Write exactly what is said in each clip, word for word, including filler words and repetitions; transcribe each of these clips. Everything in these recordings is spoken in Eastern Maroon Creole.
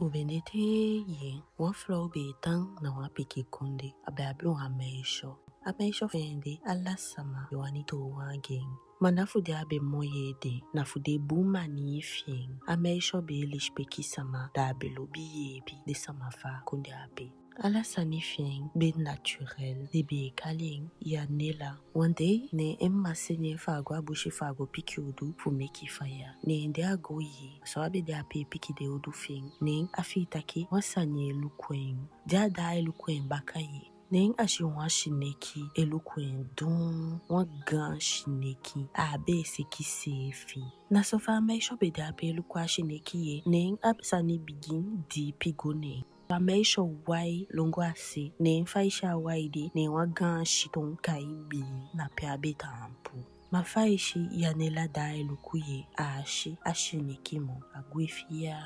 U be de te, wan frow be e tan na wan pikin kondee, a be abi wan meisyo. A meisyo fi en de, ala sama be wani toow anga en. Ma ná fu di a be moi ede, na fu den bun manili fi en. A meisyo be e lesipeki sama, da a be lobi yeepi den sama fu a kondee ape. Ala sani fi en be naturel. Den be e kali en Yanella. Wan dei, ne en mma seni en fu a go a busi fu a go piki udu fu meki faya. Ne di a go ye, so a be de ape e piki den udu fi en, ne a fii taki wan sani e luku en. Di a daai luku en baka ye, ne a si wan sineki e luku en dun, wan gaan sineki, a be e seki seefi. Na so fa a meisyo be de ape e luku a sineki ye, ne a sani bigin diipi go neen. A meisyo wai lon go a se, ne fa i si a wai de, ne wan gaan siton kai bii na pe a be taampu. Ma fa i si Yanella daai luku ye, a á si a sineki moo, a gwe fiya.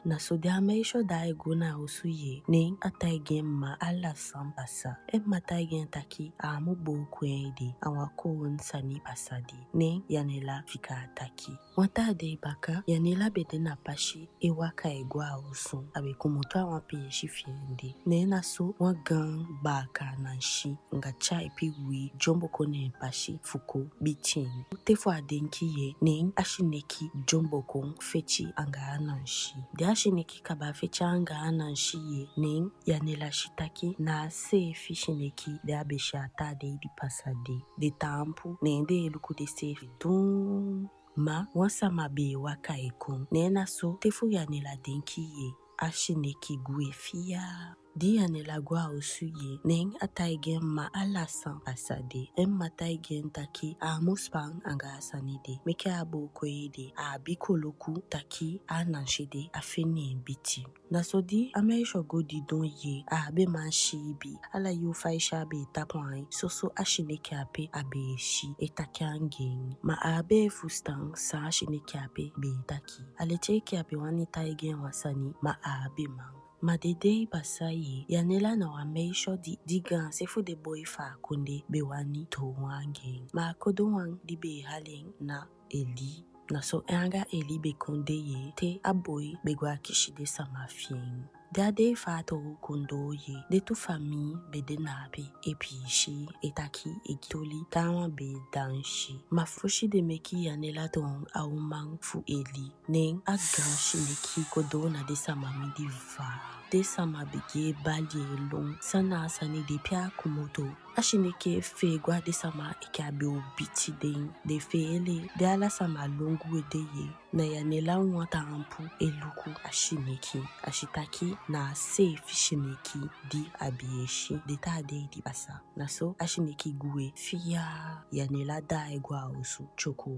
Na so di a meisyo daai go na osu ye, ne a taigi en mma ala san pasa. En mma taigi en taki a á mu booko en ede, a wan kowownu sani pasa de. Ne Yanella fika a taki. Wan taa dei baka, Yanella be de na pasi e waka e go a osu, a be komoto a wan peesi fi en de. Ne na so wan gaan baaka nansi anga tyaipi uwii dyonbo kon neen pasi fu kon biti en. Te fu a denki ye, ne a sineki dyonbo kon feti anga a nansi. Di a sineki kaba feti anga a nansi ye, ne Yanella si taki na a seefi sineki di a be si a taa dei di pasa de. Den taampu, ne den e luku denseefi dun. Ma wan sama be e waka e kon. Ne na so te fu Yanella denki ye, a sineki gwe fiya. Di Yanella go a osu ye, ne a taigi en mma ala san pasa de. En mma taigi en taki a á mu span anga a sani de, meke a á booko en ede, a abi koloku taki a nansi de a fende en biti. Na so di a meisyo go didon ye, a á be man siibi. Ala yuu fa i si a be e tapu ain, soso a sineki ape a be e si, e taki anga en. Ma a á be e fusutan san a sineki ape be e taki. A leti enke a be wani taigi en wan sani, ma a á be man. Ma den dei pasa ye, Yanella na wan meisyo di, di gaanse fu den boi fu a kondee be wani toow anga en. Ma a kodo wan di be e hali en na Eli. Na so en anga Eli be kon de ye, te a boi be go akisi den sama fi en. Di a dei fu a toow kon doo ye, den tu famii be de na ape e piisii, e taki, e gi toli, taawan be e dansi. Ma fosi den meki Yanella toon a uman fu Eli, ne a gaan sineki kon doo na den sama mindii faa. Den sama bigin e bali e lon, san na a sani de, pe a komoto. A sineki e fee go a den sama enke a be o biti den. Den feele, di ala sama lon gwe de ye, na Yanella wawan taampu e luku a sineki. A si taki na a seefi sineki di a be e si den taa dei di pasa. Na so a sineki gwe fiya. Yanella daai go a osu tyoko.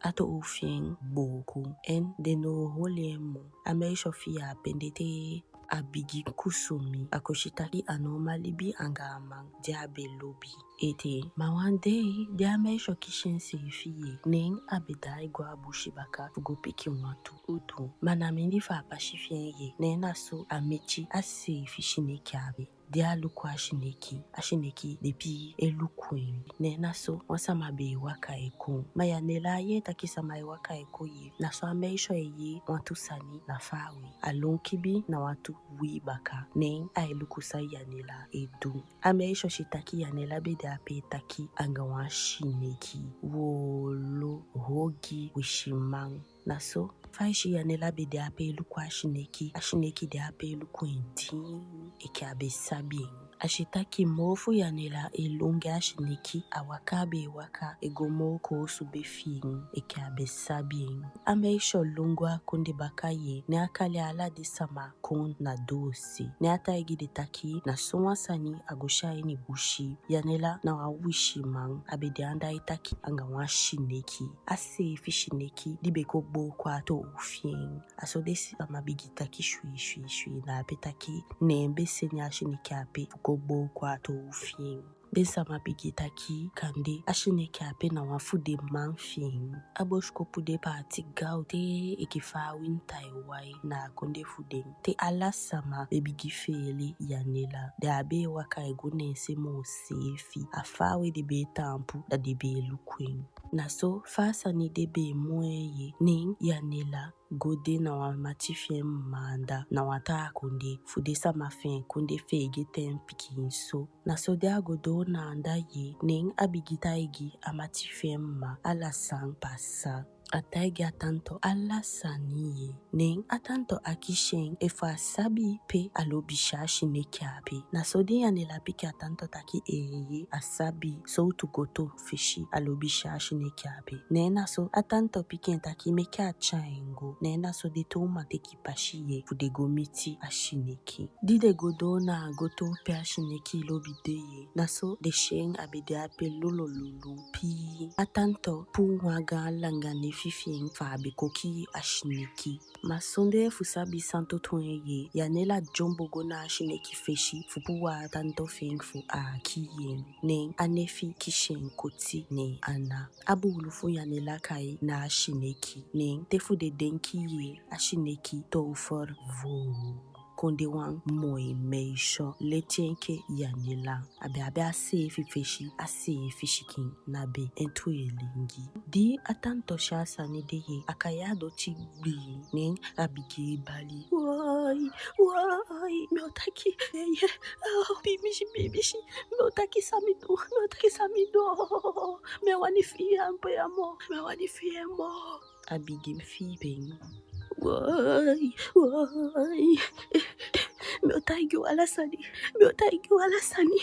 A toow fi en booko, en den ná o holi en moo. A meisyo fii a pendete, a bigin kusumi. A kon si taki a ná o man libi anga a man di a be lobi ete. Ma wan dei di a meisyo kisi enseefi ye, ne a be daai go a busi baka fu go piki wantu udu. Ma na mindii fu a pasi fi en ye, ne na so a miti a seefi sineki ape. Di a luku a sineki, a sineki de pii e luku en. Ne na so wan sama be e waka e kon. Ma Yanella á yee taki sama e waka e kon ye. Na so a meisyo e yee wantu sani na faawe. A lon kibi na wantu uwii baka. Ne ai luku san Yanella e du. A meisyo si taki Yanella be de ape e taki anga wan sineki. Woolo, ogii, wisiman. Na so fa i si Yanella be de ape e luku a sineki, a sineki de ape e luku en diin, enke a be sabi en. A si taki moo fu Yanella e lon gi a sineki, a waka a be e waka e go moo koosube fi en, enke a be sabi en. A meisyo lon go a kondee baka ye, ne a kali ala den sama kon na doose. Ne a taigi den taki na sowan sani a go si a ini busi. Yanella na wan wisiman, a be de anda e taki anga wan sineki. A seefi sineki di be kon booko a toow fi en. A so den sama bigin taki swii swii swii, na ape taki neen be seni a sineki ape fu kon booko a toow fi en. Den sama bigin taki kande a sineki ape na wan fu den man fi en. A bosikopu de paati gaw te, enke fa a winta e wai na a kondee fu den. Te ala sama be bigin feele Yanella. Den á be e waka e go neen se moo seefi. A faawe den be e taampu, da den be e luku en. Na so fa a sani de be e moi en ye, neen Yanella go de na wan mati fi en mma anda na wan taa kondee, fu den sama fi en kondee feegete en pikinso. Na so di a go doo na anda ye, neen a bigin taigi a mati fi en mma ala san pasa. A taigi a tanto ala sani ye. Neen a tanto akisi en efu a sabi pe a lobi si a sineki ape. Na so di Yanela piki a tanto taki eeye, a sabi sowtu goto fesi a lobi si a sineki ape. Neen na so a tanto piki en taki meke a tyai en go. Neen na so den tu uman teki pasi ye fu den go miti a sineki. Di den go doo na a goto pe a sineki lobi de ye, na so den si en a be de ape lolololo pii. A tanto puu wan gaan langa nefi fi en fu a be kon kii a sineki. Ma sondee fu sabi san toto en ye, Yanela dyombo go na a sineki fesi fu puu a tanto fi en fu a kii en. Neen a nefi kisi en koti neen ana. A buulu fu Yanela kai na a sineki. Neen te fu den denki ye, a sineki tover vuu kon de wan moi meisyo leti enke Yanela. A be abi a seefi fesi, a seefi sikin, na be en tu elengi. Di a tanto si a sani de ye, a kai a doti gbii, neen a bigin e bali. Wai, wai, mi o taki, eeye, oh, bibisi, bibisi, mi o taki san mi du, mi o taki san mi du, mi á wani fii en pe ya moo, mi á wani fii en moo. A bigin fii pen. Wai, wai. Mi o taigi u ala sani. Mi o taigi u ala sani.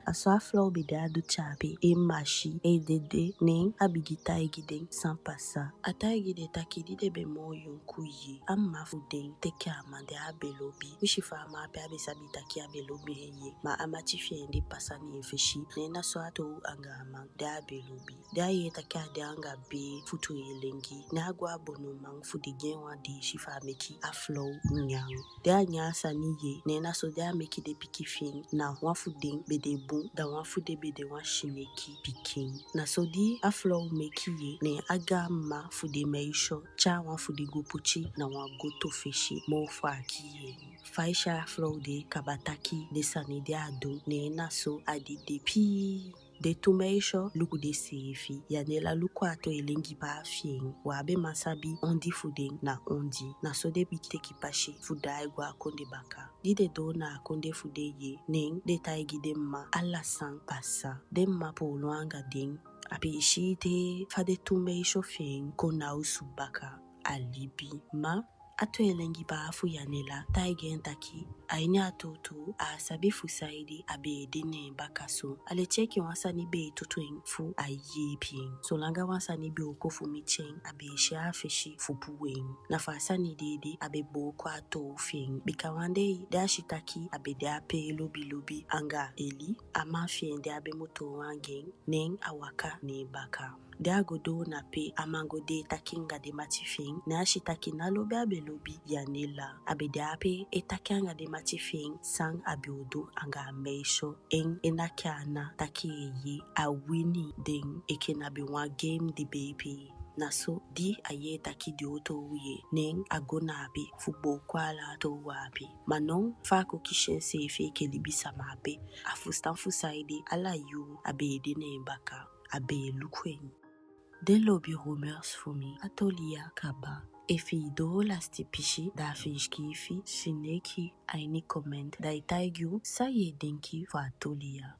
A so a frow be de a doti ape, e masi, e dede, neen a bigin taigi den san pasa. A taigi den taki di den be moo yonku ye, a mma fu den teke a man di a be lobi. Winsi fa a man ape á be sabi taki a be lobi en ye, ma a mati fi en de pasa neen fesi, neen na so a toow anga a man di a be lobi. Di a yee taki a de anga bee fu tu elengi, neen a go a bonuman fu den gi en wan deesi fu a meke a frow nyan. Di a nyan a sani ye, neen na so di a meke den pikin fi en, na wan fu den be de bun, da wan fu den be de wan sineki pikin. Na so di a frow meke ye, neen a gaan mma fu den meisyo tyai wan fu den go poti na wan goto fesi moo fu a kii en. Fa i si a frow de kaba taki den sani di a du, neen na so a dede pii. Den tu meisyo luku denseefi. Yanela luku a tu elengi paa fi en. Wi á be man sabi ondi fu den na ondi. Na so den bigin teki pasi fu daai go a kondee baka. Di den doo na a kondee fu den ye, neen den taigi den mma ala san pasa. Den mma poolo anga den. A be e si ete fa den tu meisyo fi en kon na osu baka, a libi. Ma a tu elengi paa fu Yanela taigi en taki, a ini a tuutuu, a á sabi fu saide a be e de neen baka so. A leti enke wan sani be e tutu en fu a yeepi en. Solanga wan sani be o kon fu miti en, a be e si a fesi fu puu en. Na fu a sani de ede a be booko a toow fi en. Bika wan dei di a si taki a be de ape lobilobi anga Eli, a man fi en di a be mu toow anga en, neen a waka neen baka. Di a go doo na pe a man go de e taki anga den mati fi en, neen a si taki ná lobi a be lobi Yanela. A be de ape e taki anga den mati fi en san a be o du anga a meisyo, en e naki ana taki eeye, a wini den enke na be wan game di be e pee. Na so di a yee taki den o toow ye, neen a go na ape fu booko ala a toow ape. Ma now fa a kon kisi enseefi enke libisama ape, a fusutan fu saide ala yuu a be e de neen baka. A be e luku en. Den lobi rumeurs fu mi, a toli ya kaba. Efi i doo lasiti pisi, da a fi i sikiifi sineki a ini comment, da i taigi u san ye denki fu a toli ya.